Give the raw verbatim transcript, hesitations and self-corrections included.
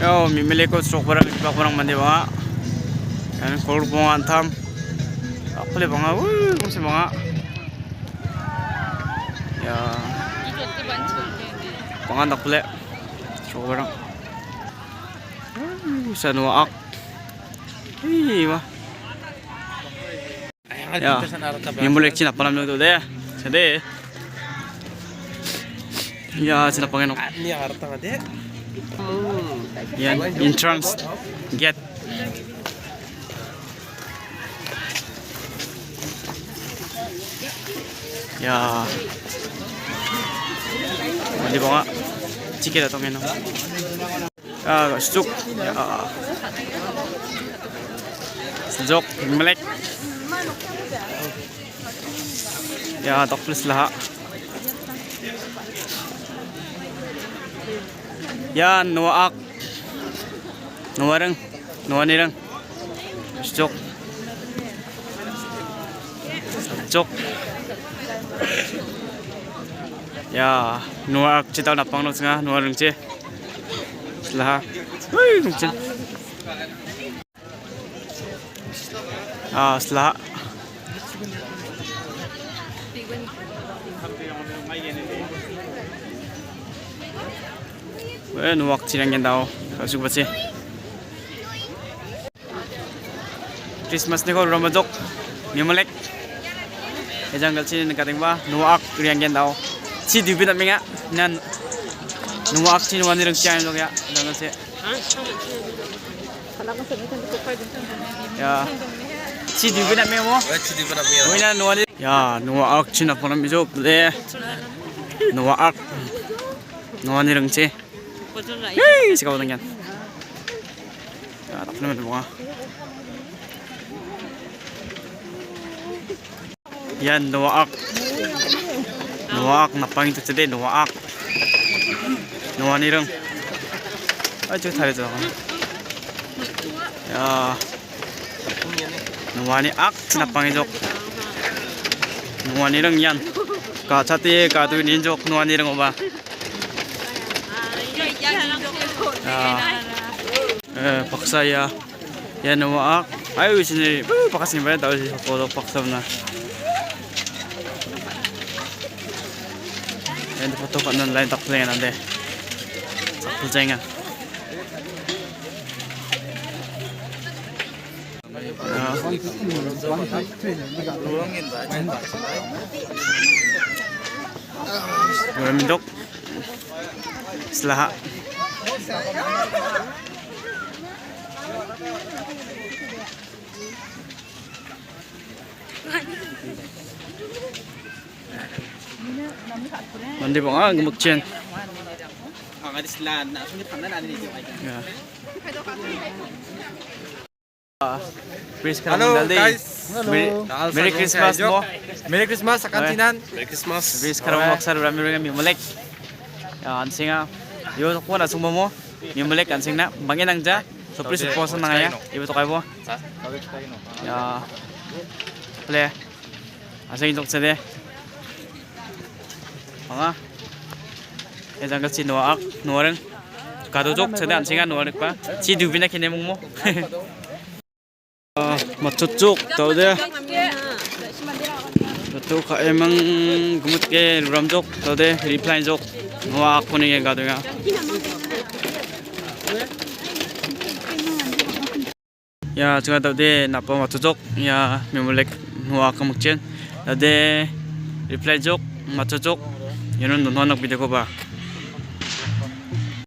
Yo, mimileko chrokbarang, gipakbarang mande bang·a. Ian kolgrikbonga antam. Dakpile bang·a, ui, gongsi bang·a. Ya. Bang·a dakpile. Chrokbarang. Ui, sa noak. Ui, wah. Ya. Mimulek chin appalam jok de. Sede. Ya, chin appangen nok. Ya, entrance gate. Ya. Mande bang·a. Ticket atong eno. Ah, sejok. Ya. Sejok, mimilek. Ya, dakpile selaha. Ya, noak. Noareng, noanireng. Sejok. Sejok. Ya, noak chetao napang nok senga, noareng che. Selaha. Hui, nungchin. Ah, selaha. Eh, noak chinangen dao. Kasuk bache. Christmas ni ko ramajok. Mimulek. Ejang galchi ni kating ba. Noak riangen dao. Chi dubi na menga. Nan. Noak chi noanireng chi ayam ya. Ejang galchi. Ya. Chi dubi na menga mo. Wina noani. Ya, noak chin appalam ijo. Noak. Noanireng chi. Hei, sika utangan. Ya, tak pernah ada bunga. Ian noak. Noak, napang itu cede noak. Noanireng. Ayo, tarik tu. Ya. Noaniak, chin apang ijok. Noanireng ian. Kachate, katu ninjok, noanireng oba. Ah. Eh, paksa ya. Ya, noak. Ayo, sini. Eh, paksa sini, tahu sih, foto paksa mana. Yang foto kat nan lain tak punya nanti. Tak punya. Murah mendok. Selaha. Mande bang·a gimikchin. Ya. Praise Karam Mandal Day. Merry, Merry Christmas mo. Merry Christmas, sakantinan. Merry Christmas. Praise Karam Maksar Rami Rami Mimulek. Ya, ansinga. Yo, ko na sungmo mo. Mimulek ansingna. Bangin nangja. So please support nang ya. Ibu tokai bo. Ya. Play. Asing jok sede. Manga. E janggal si noak, noareng. Kado jok sede ansinga noareng pa. Si dubina kene mungmo. Ah, machuchuk, tau de. Betul ka emang gemut ke luram jok, tau de reply jok. Noak kuni ke kado ya. Ya, chunga dade napa matchojok, ya, Mimulek noak kemukchen. Dade reply jok, matchojok. Iano nonhoan nok video ko ba.